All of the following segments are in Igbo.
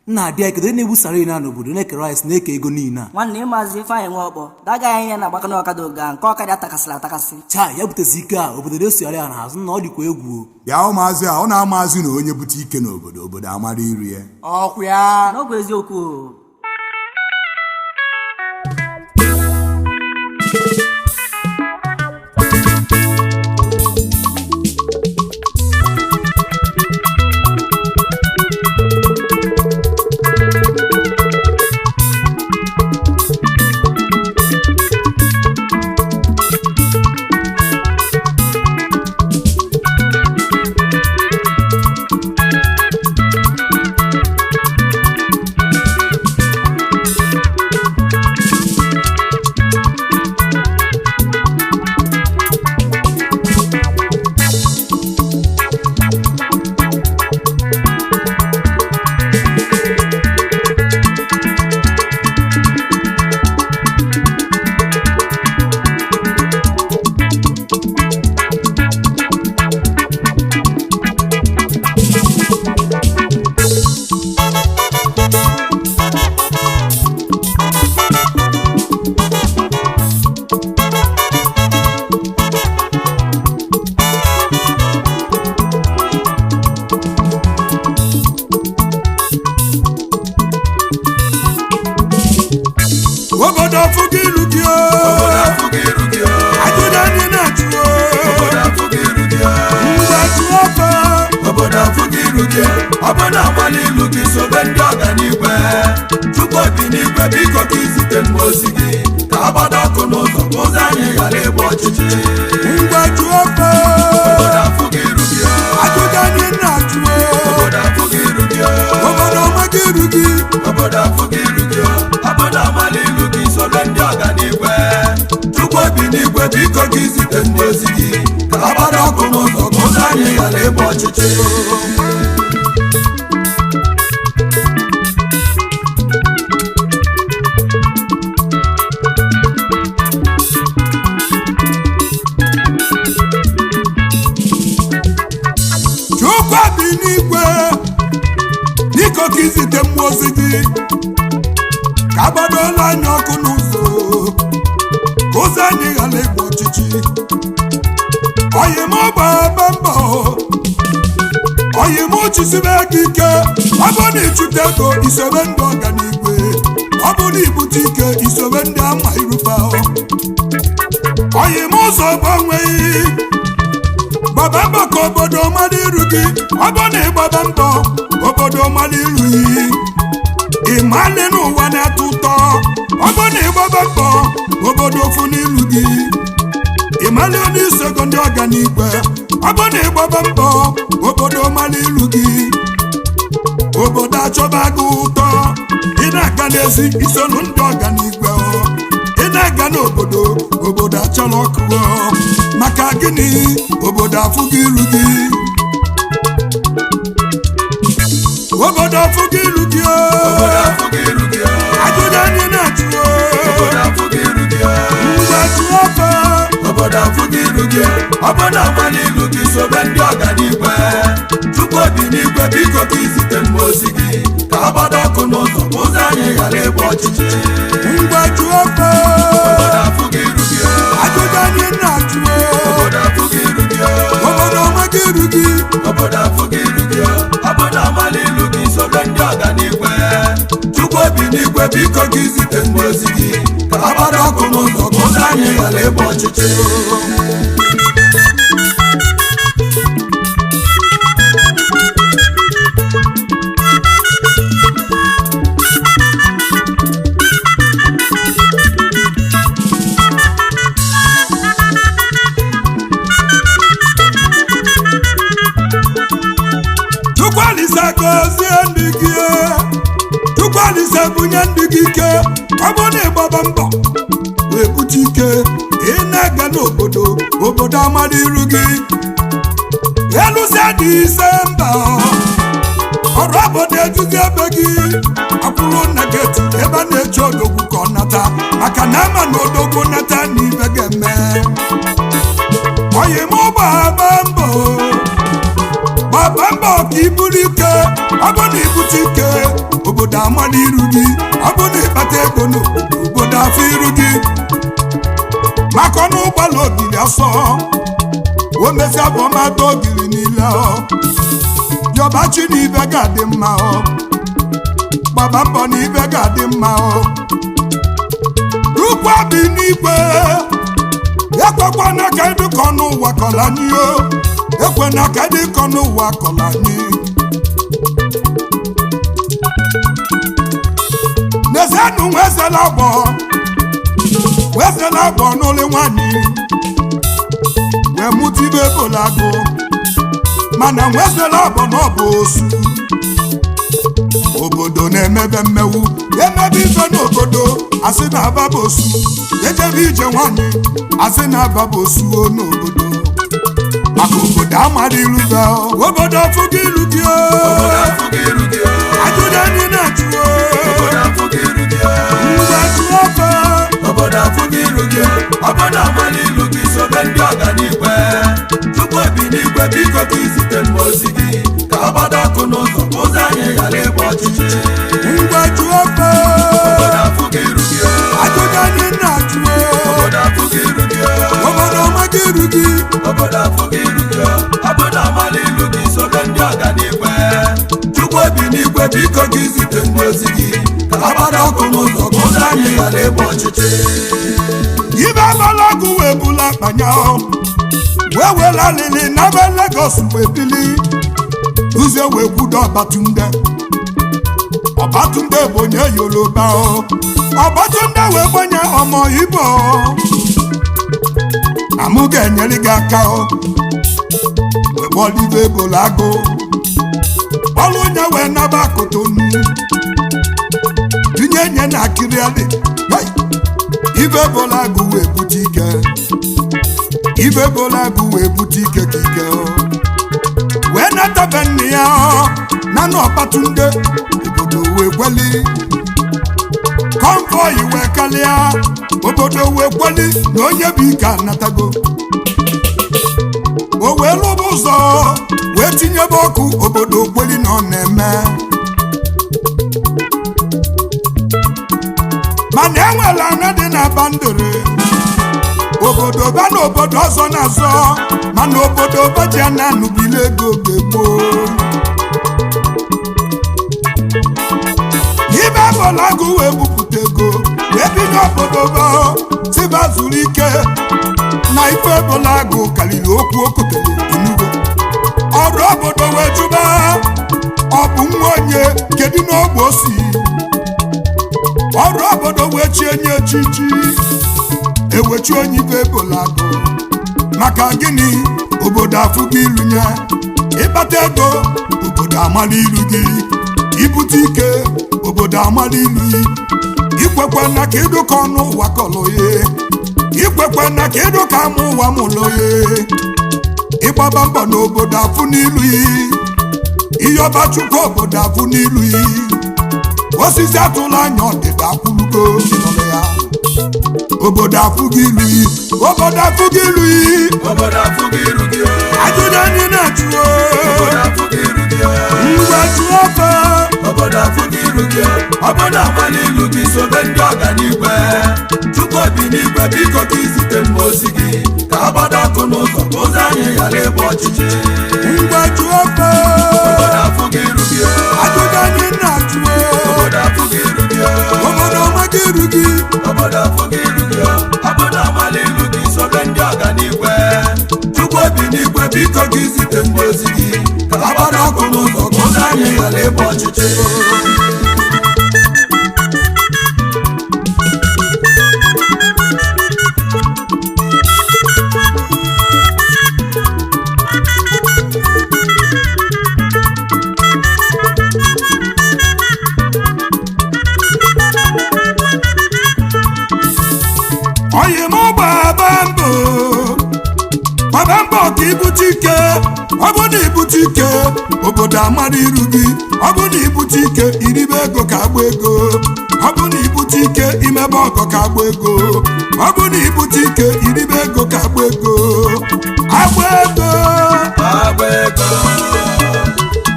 Nna abịa, kedu onye na-ebusara na n'obodo na-eke rice, na-eke ego niile a? Nwanne, ịmazi Ifeanyị nwe ọkpọ daga ya ihe na-agbakọ n'ọkada oge a nke ọkada takasịrị atakasị. Chaa ya butezi ike a obodo na-esogharị ya n'azụ na ọ dịkwa egwu o. Bịa, ụmụazị a, ọ na-amazị na onye bute ike n'obodo, obodo amara iru ya. Ọkwụ ya. N'ọgwụ eziokwu o. Obodo afụgo ilu gị o. Ajụjụ anyị na-ajụ o. Ngwa jụọ ọkọ. Obodo afụgo iru gị, ọbụna agbala ilu gị, sobe ndị ọganigwe. Chukwu obi n'igwe, biko ka izite m ozi gị ka agbado ọkụ n'ụzọ ka ụzọ anyị ghara ịgba ọchịchị. Ngwa jụọ ọkọ. Obodo afụgo iru gị. Ajụjụ anyị na-ajụ o. Obodo afụgo iru gị. Obodo ọmaga iru gị. Obodo afụgo iru gị, ọbụna agbala ilu gị, sobe ndị ọganigwe. Chukwu obi n'igwe, biko ka izite m ozi gị ka agbado ọkụ n'ụzọ ka ụzọ anyị ghara ịgba ọchịchị. Chukwu bi n'igwe, biko ka izite mmụọ ozi gị ka agbadola anyị ọkụ n'ụzọ ka ụzọ anyị ghara ịgba ọchịchị. Oyi m, gbaba mbọ. Oyi m, chisibe gị ike. Ọ bụ na ịchụta ego, isobe ndị ọganigwe. Ọ bụ na ibute ike, isobe ndị ama iruba. Oyi m, ụzọ gbanweghị. Gbaba mbọ ka obodo mara iru gị. Ọ bụ na ịgbaba mbọ, obodo mara iru gị, ịmalị n'ụwa na-atọ ụtọ. Ọ bụ na ịgbaba mbọ, obodo ofu n'ilu gị, ịmalị onye isego ndị ọganigwe. Ọ bụ na ịgbaba mbọ, obodo mara iru gị, obodo achọba gị ụtọ. Ị na-aga n'ezi, isonu ndị ọganigwe o. Ị na-aga n'obodo, obodo achọrọ ọkụ o. Maka gịnị? Obodo afụgo iru gị. Obodo afụgo iru gị o. Obodo afụgo iru gị. Ajụjụ anyị na-ajụ o. Obodo afụgo iru gị. Ngwa jụọ ọkọ. Obodo afụgo iru gị, ọbụna agbala ilu gị, sobe ndị ọganigwe. Chukwu obi n'igwe, biko ka izite m ozi gị ka agbado ọkụ n'ụzọ ka ụzọ anyị ghara ịgba ọchịchị. Ngwa jụọ ọkọ. Obodo afụgo iru gị. Ajụjụ anyị na-ajụ o. Obodo afụgo iru gị. Obodo ọmaga iru gị. Obodo afụgo iru gị, ọbụna agbala ilu gị, sobe ndị ọganigwe. Chukwu obi n'igwe, biko ka izite m ozi gị ka agbado ọkụ n'ụzọ ka ụzọ anyị ghara ịgba ọchịchị. Chukwu Olise gọzie ndị gị. Chukwu Olise bunye ndị gị ike. Ọ bụ na ịgbaba mbọ wee bute ike, ị na-aga n'obodo, obodo amara iru gị. Elụzie dị ise mba, ọrụ obodo ejuzi ebe gị akwụrụ na geti ebe a na-eche odogwu ka ọ nata, maka na ama na odogwu nata na ibe ga-eme. Oyi m, gbaba mbọ, gbaba mbọ ka iburu ike. Ọ bụ na ibute ike, obodo amara iru gị. Ọ bụ na ịkpata ego n'obodo, obodo afọ iru gị, maka ọnụ ụgbọala ogiri asọ o mesịa bụ ọmata ogiri niile. Ọ yọbachi na ibe ga-adị mma, ọ gbaba mbọ na ibe ga-adị mma. Ọ rukwa bi n'igwe, ekwekwana ka ịdịkọ n'ụwa kọla anyị o, ekwena ka ịdịkọ n'ụwa kọla anyị. N'ezienụ, nwezela agbọ, nwezela agbọ n'ụlọ nwanyị wee mụta ibe ebola agụ, mana nwezela agbọ na ọ bụ osu. Obodo na-emebe mmewu, emebe ife n'obodo, asị na aba bụ osu. Ejebe ije nwanyị, asị na aba bụ osu o n'obodo, maka obodo amara ilu gị. Obodo afụgo ilu gị o. Obodo afụgo iru gị o. Ajụjụ anyị na-ajụ o. Obodo afụgo iru gị o. Ngwa jụọ ọkọ. Obodo afụgo iru gị. Obodo amala ilu gị, sobe ndị ọganigwe. Chukwu obi n'igwe, biko ka izite m ozi gị ka ọ gbado ọkụ n'ụzọ, ka ụzọ anyị ghara ịgba ọchịchị. Ngwa jụọ ọkọ. Obodo afụgo iru gị o. Ajụjụ anyị na-ajụ o. Obodo afụgo iru gị o. Obodo ọmaga iru gị. Obodo afụgo iru gị o. Obodo amala ilu gị, sobe ndị ọganigwe. Chukwu obi n'igwe, biko ka izite m ozi gị ka ọ gbado ọkụ n'ụzọ, ka ụzọ anyị ghara ịgba ọchịchị. Ibe abalagụ wee bula akpanya wee wela lili n'ebe Lagos wee bili uze wee kwudo Ọbatunde. Ọbatunde bụ onye Yoruba o. Ọbatunde wee gbanye ọmọ Igbo na mụ ga-enyere gị aka o, wee kpọlibe ebola agụ kpọlụ onye wee naba akụtụnụ tinye nye na akịrịalị. Hey! Ibe bola agụ wee bute ike, ibe bola agụ wee bute ike ka ike o wee natabe nne ya ọ na na Ọbatunde obodo wee kweli, konvoi wee kalịa, obodo wee kweli na onye bụ ike anatago. O wee lụba ụzọ wee tinyebe ọkụ, obodo kweli na ọ na-eme. Mana enwere ana dị na bandịrị obodo ba na obodo ọzọ na-azọ, mana obodo baji na anụbile ego oge gboo. Ibe bọlagụ wee bupụta ego wee binye obodo ba tiba zuru ike na ife bọlagụ karịrị okwu okotere inugo. Ọrụ obodo wee jụba, ọ bụ nwa onye kedu n'ogbe o si? Ọrụ obodo wee chie nye echichi, ewechi onye ibe ebola agụ. Maka gịnị? Obodo afụgo ilu nye. Ịkpata ego, obodo amala ilu gị. Ibute ike, obodo amala ilu gị. Ikwekwe na ka ịdụka ọnụ ụwa kọlụ ya, ikwekwe na ka ịdụka ama ụwa mụlụ ya. Ịgbaba mbọ n'obodo afụ n'ilu yi, ịyọba Chukwu, obodo afụ n'ilu yi. Osisi atụla anya ọdịda akwụlugo ịnọrọ ya. Obodo afụgo ilu yi, obodo afụgo ilu yi. Obodo afụgo iru gị o. Ajụjụ anyị na-ajụ o. Obodo afụgo iru gị o. Ngwa jụọ ọkọ. Obodo afụgo iru gị o. Obodo amala ilu gị, sobe ndị ọganigwe. Chukwu obi n'igwe, biko ka izite m ozi gị ka ọ gbado ọkụ n'ụzọ, ka ụzọ anyị ghara ịgba ọchịchị. Ngwa jụọ ọkọ. Obodo afụgo iru gị o. Ajụjụ anyị na-ajụ o. Obodo afụgo iru gị o. Obodo ọmaga iru gị. Obodo afụgo iru gị o. Obodo amala ilu gị, sobe ndị ọganigwe. Chukwu obi n'igwe, biko ka izite m ozi gị ka ọ gbado ọkụ n'ụzọ, ka ụzọ anyị ghara ịgba ọchịchị. Oyi m, gbaba mbọ, gbaba mbọ ka ibute ike. Ọ bụ na ibute ike, obodo amara iru gị. Ọ bụ na ibute ike, iribe ego ka agba ego. Ọ bụ na ibute ike, imebe ọgọ ka agba ego. Ọ bụ na ibute ike, iribe ego ka agba ego, agba ego. Agba ego,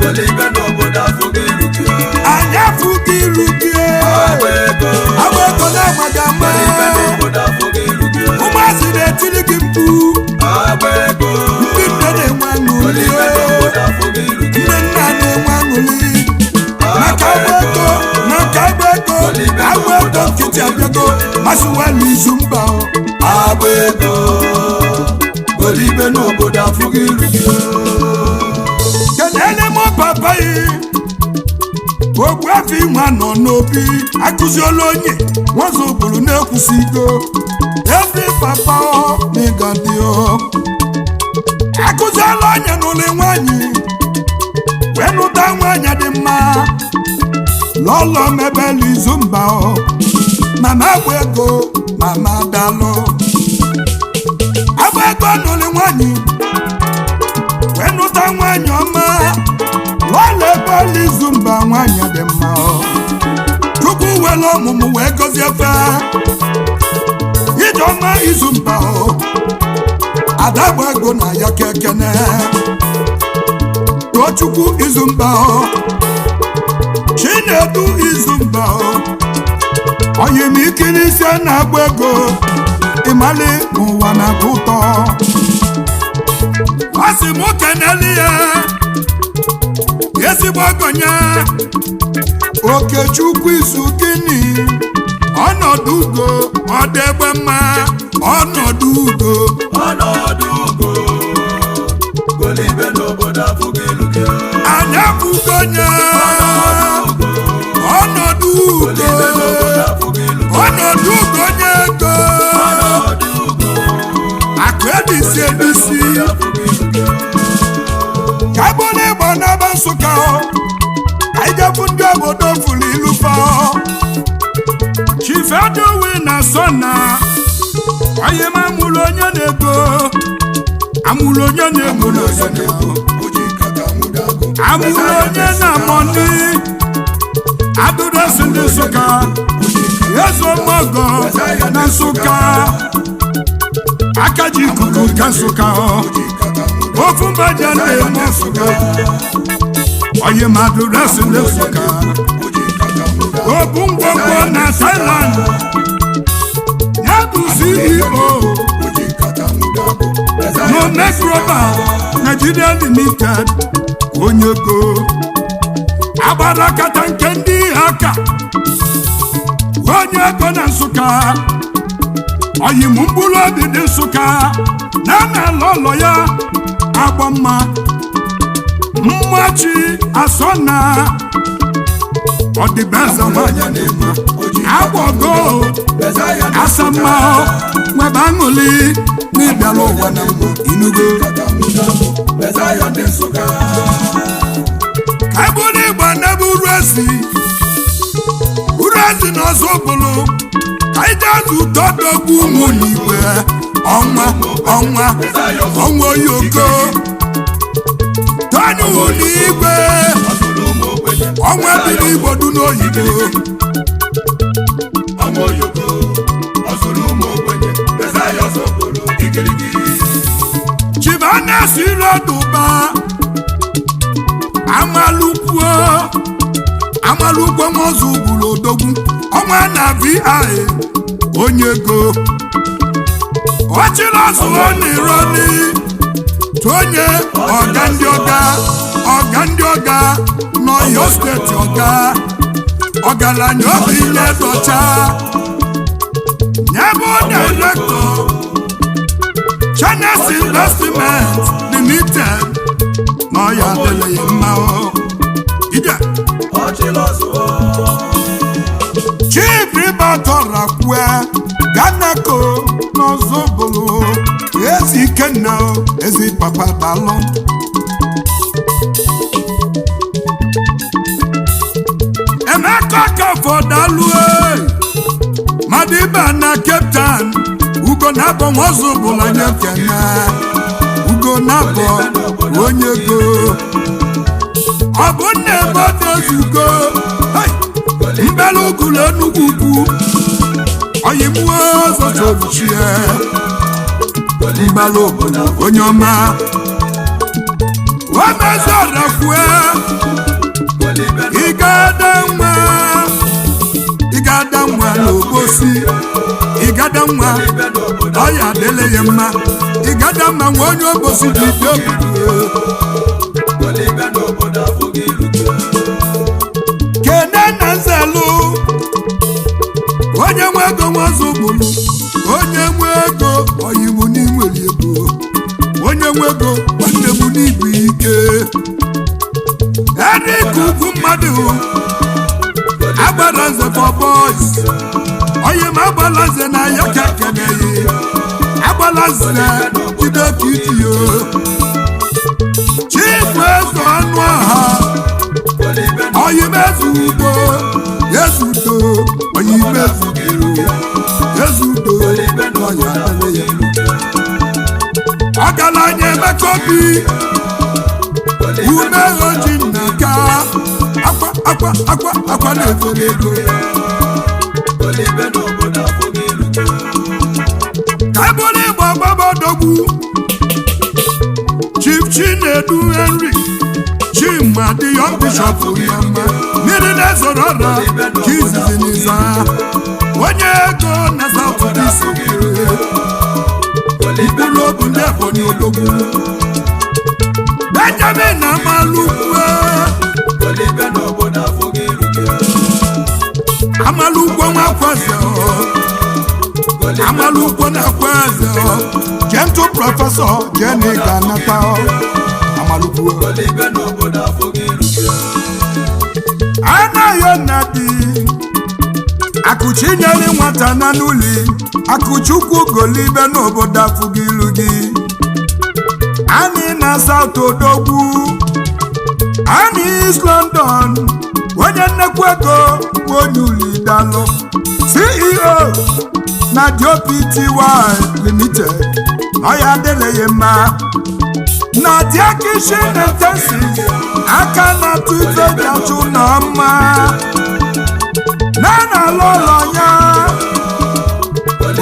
olibe n'obodo afụgo iru gị o. Anyị afụgo iru Maxwell Izumba. Agba ego golibe n'obodo afụghị iru gị. Kenele m papa yi Ogbuefi nwa nọ n'obi akụziela onye nwazobulu na-ekwusigo ezi papa n'ịgadio akụziela onye n'ụlọ nwanyị wee nụta nwanyị dị mma lọlọ mebelu izu mba ọ mama agba ego mama dalụ agba ego n'ụlọ nwanyị wee nụta nwanyị ọma lọlọ ebe izu mba nwanyị dị mma ọ Chukwu were ọmụmụ wee gọzie fe ijeọma izu mba ọ ada gba ego na ya kekene Tochukwu izu mba ọ Chinedu izu mba ọ oyimikiri isi na-agba ego ịmali n'ụwa na-atọ ụtọ. Ọ sị m keneli ya ezigbo ogonye Okechukwu izu gịnị ọnọdụ ugo ọ dị egbe mma ọnọdụ ugo. Ọnọdụ ugo golibe n'obodo afụghị iru gị. Anya bụgonye ọnọdụ ugo. Golibe n'obodo afụghị iru gị. Ọnọdụ ugo onye ego. Ọnọdụ ugo akụ ebisi ebisi afụghị iru gị. Ka ebụla ịgba n'ebe Nsụka ọ ka ijefu ndị obodo fụrụ ilu fa ọ Chief Edowe na Sọna onye ma amụrụ onye na-ego amụrụ onye na-ego na Nsụka amụrụ onye na-amọni adụresi ndị Nsụka ezeomogo na Nsụka aka ji ikuku nke Nsụka ọ ofu mba ji na-eme Nsụka onye ma adụresi ndị Nsụka obu ngwongwo na Thailand ya bụ CEO Nomex Global Nigeria Limited onye go agbara kata nke ndị aka onye ego na Nsụka oyim mkpụrụ obi dị Nsụka na na-ala ụlọ ya agba mma mmachi asọna ọdịbeze nwanyị na-eme agbọgo asamma nwebe aṅụli n'ịbịala ụwa na mbụ inugo ka eburu ịgba n'ebe uru ezi uru ezi na ọzọ bụlụ ka ije zụta odogwu ụmụ n'igwe ọnwa ọnwa ọnwa oyoko tony n'igwe ọnwa bi n'igbo du n'oyibo. Chivanesi Iloduba amalukwo amalukwo nwozu gburu odogwu ọnwa na vi onye ego ọchịlọzụọ n'ironi onye ọga ndị ọga ọga ndị ọga n'Ọyọ steeti ọga ọgaranya obi nye dọcha nyebụ direktọ Channels Investment Limited n'ọya adịghị mma o. Ije Chief Ibatọrakwe Ganako n'Ọzọbụlụ ezi Ikenna ezi papa dalụ Emeka Kafọ dalụ Madiba na Cape Town Ugo na-abọ Nwazobụlụ anya kene Ugo na-abọ onye go ọ bụ nna ebe ọ na-ezugo mbelu ugulu Enugwu ugwu oyimuo ọzọchọruchie mbelu obodo onye ọma omezorakwue ịgada nwa ịgada nwa n'obosi ịgada nwa ọya adịla ya mma ịgada mma nwa onye obosi dị dị obodo kene na nzelu Onye nwe ego nwazụbụlụ, onye nwe ego oyimu n'inwere ego, onye nwe ego nwanne m n'ibu ike. Erika ugwu mmadụ agbara nze for boys, onye ma agbala nze na ya ka ekeneghị agbala nze jide ka itiyo. Chifu eze ọnụ ọha, oyimezu udo, ezudo, oyimezu udo, ezudo n'ọya adịghị ya. Ọgaranya Emeka Obi ume oji nna ka akwa akwa akwa akwa na-efere ego. Ka ebụrụ ịgba gbaba odogwu Chief Chinedu Henry Chima, the young bishop Oyama mmiri na-ezoro ọra ka izizi n'iza, onye ego na South East, mkpụrụ obi ndị Ebonyi, odogwu Benjamin Amalukwe, Amalukwe nwakwaze, Amalukwe na-akwaze, Gentle Professor Jenny ga-anata Amalukwu. Anaghị na di Akụchi nyere nwata na n'ụli Akụchukwu golibe n'obodo afụghị ilu gị. Anyị na South Odogwu, anyị East London, onye nnekwu ego bụ onye uli dalụ, CEO na DOPTY Limited. Ọya adịrịghị mma na dia kishin intensive aka na-atụ ife ji achụ na mma na na-alụ ụlọ ya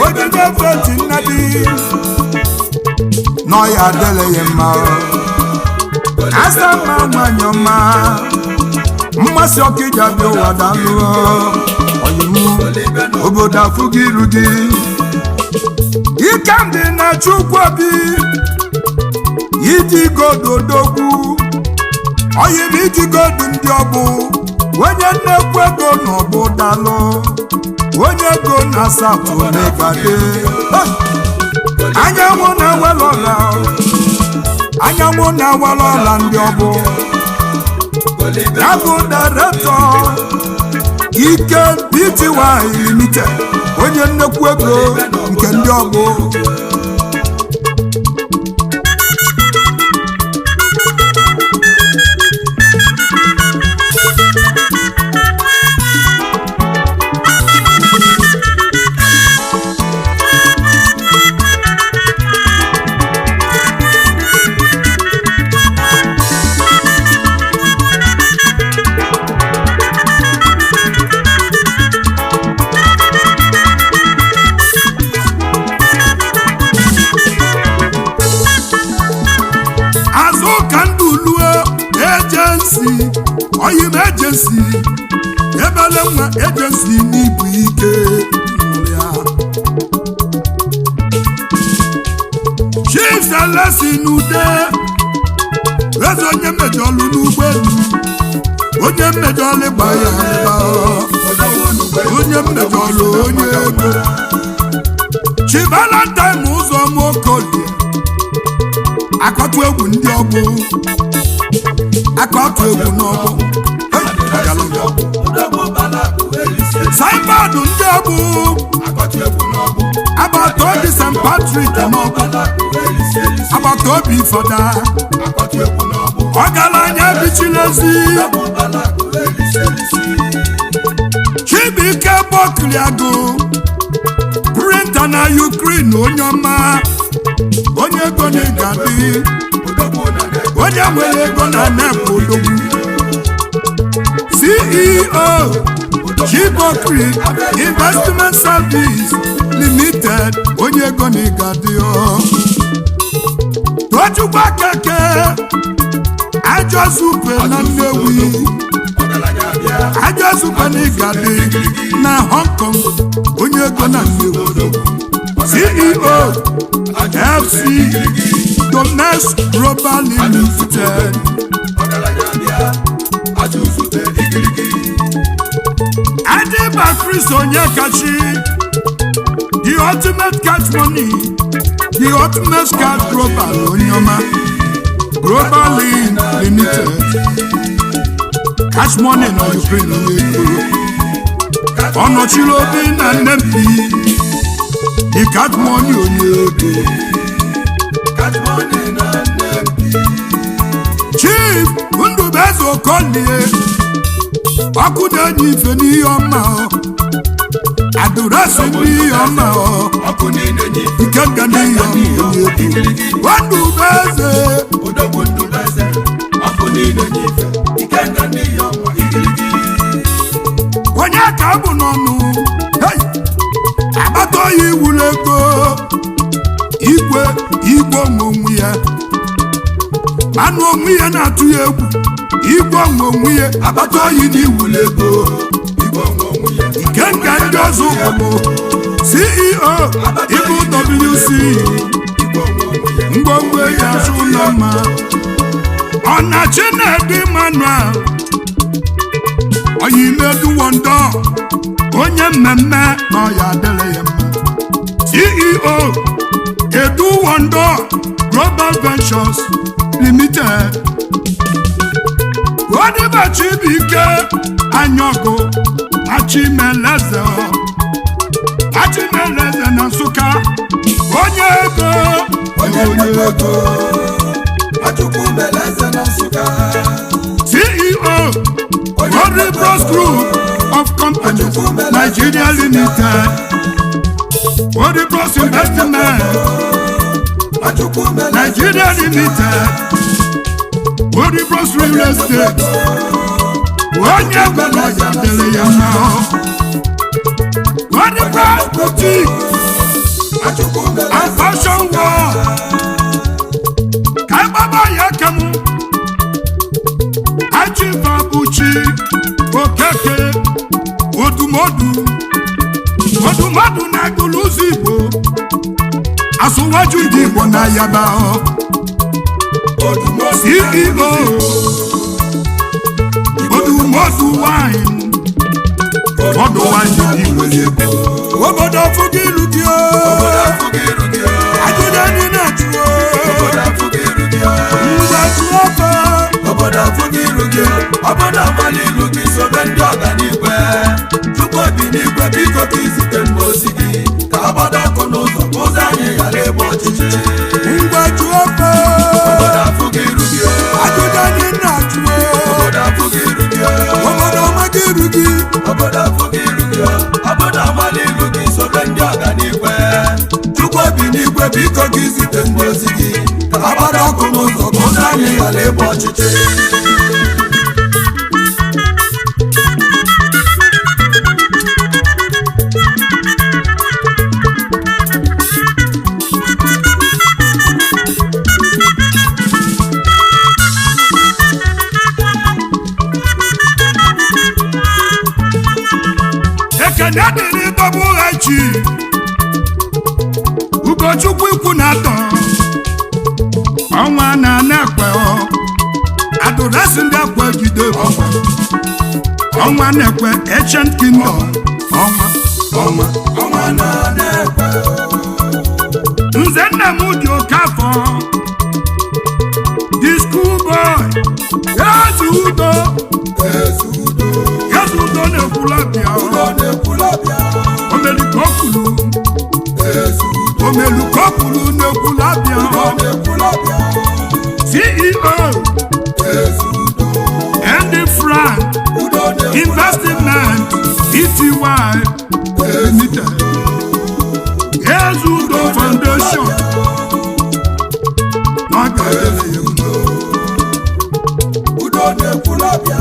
ojide feti nnadi n'ọya adịrịghị mma. Asa mma nwanyị ọma mmasị ọkịja bịa ụwa dalụ ọyịmụ obodo afụghị iru gị. Ikemdị na Chukwuobi iji godu odogwu oyim iji godu ndị ọbụ onye nnekwu ego na ọbụ dalụ onye ego na asatọ n'ịgade. Anyanwụ na-awala ọla, anyanwụ na-awala ọla ndị ọbụ ya bụ director Ike Pty Limited, onye nnekwu ego nke ndị ọbụ. Azụ ka ndụ luo agency, oyim agency, ebele nwa agency n'ibu ike ya. Chief Selesi n'ude eze, onye mmejọlụ n'ụgbọelu, onye mmejọlụ gba ya mba, onye mmejọlụ, onye ego. Chief Valentine ụzọ mokolie akọtụ egwu ndị ọgbụ, akọtụ egwu n'ọgbụ. Hey, agalụga. Saịbọọdụ ndị ọgbụ, agbata obi St. Patrick n'ọgbụ, agbata obi fọda, ọgaranya bichilezi. Chibuike Bokriagụ printa na Ukraine, onye ọma, onye ego na ịga-adị, onye nwere ego na nepụ odogwu, CEO Chibokri Investment Service Limited, onye ego na ịga-adị. Tochukwu Akeke ajọ zupe na Nnewi, ajọ zupe na ịga-adị na Hong Kong, onye ego na Nnewi, CEO FC Domest Global Limited. Adịba Chris Onyekachi The Ultimate Cash Money, The Ultimate Cash Global, onye ọma, Global Limited, Cash Money na Ukraine, onye ego ọ nọchiri obi na nnempi, The Cash Money, onye ego. Cash Money na Nnebi. Chief Ndụbụeze Okolie, ọkụ na-enye ife n'ihe ọma ọ, adụrasị n'ihe ọma ọ. Ọkụ niile n'ife. Nke nga n'ihe ọma, onye ego Ndụbụeze. Odogwu Ndụbụeze, ọkụ niile n'ife, ikenga n'ihe ọma, igirigi. Onye ka bụ n'ọnụ? Hey! Agbata oyi wuru ego, igwe igwe onwe ya, anụ onwe ya na-atụ ya egwu, igwe onwe ya, agbata oyi na iwuru ego. Igwe onwe onwe ya. Nke nga ndị ọzọ bụ CEO Ibu WC. Igwe onwe onwe ya. Ngwongwo ya azụ ụlọ mma. Ọnachi na-edi Manuel Oyimeduwondo, onye mmemme na ọya adịrị ya mma, CEO Eduwondo Global Ventures Limited. Odibachibuike Anyọgụ Achimeleze, Achimeleze na Nsụka, onye ego. Onye nnukwu ego. Nwachukwu mere eze na Nsụka. CEO Glory Bros Group of Companies Nigeria Limited, Glory Bros Investment Nwachukwu mere eze. Nigeria Limited, Glory Bros Real Estate, onye gwara ya dịrị ya mma. Glory Bros Boutique Nwachukwu mere and Fashion World. Ka ịgbaba ya kem Achibabuchi Okeke Odumodu, Odumodu na-agụlụ ụzọ Igbo, asụwaju ndị Igbo na yaba. CEO Odumodu Wine, ọdụ wine ndị nwere ego. Obodo afụgo ilu gị o. Obodo afụgo iru gị o. Ajụjụ anyị na-ajụ o. Obodo afụgo iru gị o. Ngwa jụọ ọkọ. Obodo afụgo iru gị, obodo amala ilu gị, sobe ndị ọganigwe. Chukwu obi n'igwe, biko ka izite m ozi gị ka ọ gbado ọkụ n'ụzọ ka ụzọ anyị ghara ịgba ọchịchị. Ngwa jụọ ọkọ. Obodo afụgo iru gị o. Ajụjụ anyị na-ajụ o. Obodo afụgo iru gị o. Obodo ọmaga iru gị. Obodo afụgo iru gị o. Obodo amala ilu gị, sobe ndị ọganigwe. Chukwu obi n'igwe, biko ka izite m ozi gị ka ọ gbado ọkụ n'ụzọ ka ụzọ anyị ghara ịgba ọchịchị. Ekene dịrị dọbụghachi Ugochukwu ikwu na atọ ọnwa na na-ekwe adụrasị ndị akwa jide ọnwa na-ekwe, Ancient Kingdom, ọnwa ọnwa. Ọnwa na na-ekwe. Nze nna m dị oke afọ, the school boy, eze udo. Eze udo. Eze udo na-ekwula bịa. Udo na-ekwulabịa. Omelikokulu. Eze udo. Omelikokulu na-ekwula bịa. Udo na-ekwulabịa. CEO Eze udo. Andy Frank Udo na-ekwulabịa. Investment Pty Limited, Eze Udo Foundation na ọ ga-adịrị ya mma. Udo na-ekwulabịa.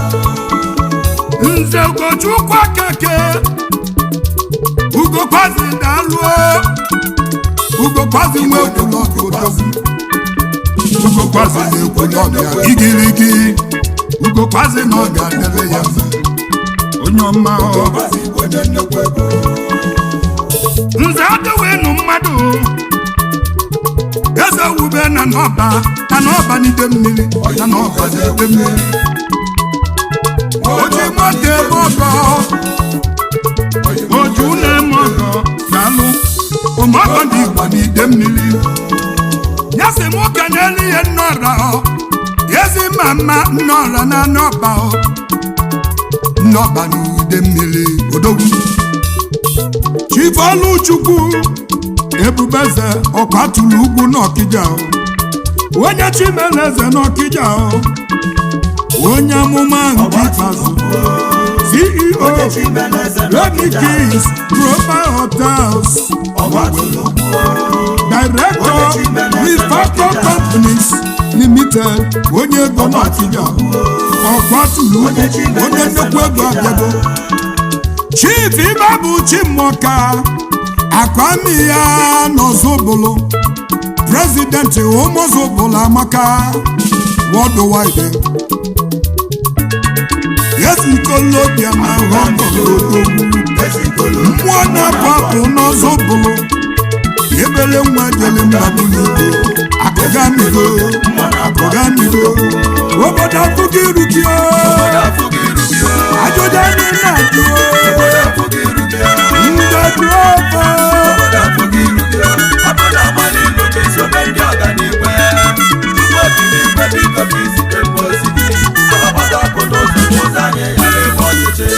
Nze Ugochukwu Okeke, Ugokwazi, daalụo Ugokwazi, nwe okwulọbịa. Ugokwazi na-ekwulọbịa igirigi. Ugokwazi na ọ ga-adịrị ya mma, onye ọma ọ. Gwazi onye nnukwu ego. Nze adịwenu mmadụ, eze wube na n'ọba, na n'ọba n'ide mmiri, na n'ọba n'ide mmiri, oji moto ebe ọgọ, oju na-eme ọgọ, daalụ. Mma nnọọla na n'ọba o, nnọba n'ude mmiri odogwu. Chief Oluchukwu Ebubeze Ọkwatụlụ ugwu n'Ọkịja o, onye Chimeleze n'Ọkịja o, onye amụma nke ikpeazụ, CEO Remy Kings Global Hotels, Director Refactor Companies Limited, onye ego n'Ọkịja, Ọkwatụlụ ugwu, onye nnukwu ego abịago. Chief Ibabu Chimoka Akwami ya n'Ọzọbụlụ, President Ụmụzọbụlụ amaka worldwide. Yezikolobịa na ghọgọlodogwu mmụọ na-apụ apụ n'Ọzọbụlụ, ebele nwa jele mbagbunigwe akụgamigo akụgamigo obodo afụgo iru gị. Ajụjụ anyị na-ajụ ndị ofe. Obodo amala ilu gị, sobe ndị ọganigwe. Chukwu obi n'igwe, biko ka izite m ozi gị, ka ọ gbado ọkụ n'ụzọ, ka ụzọ anyị ghara ịgba ọchịchị.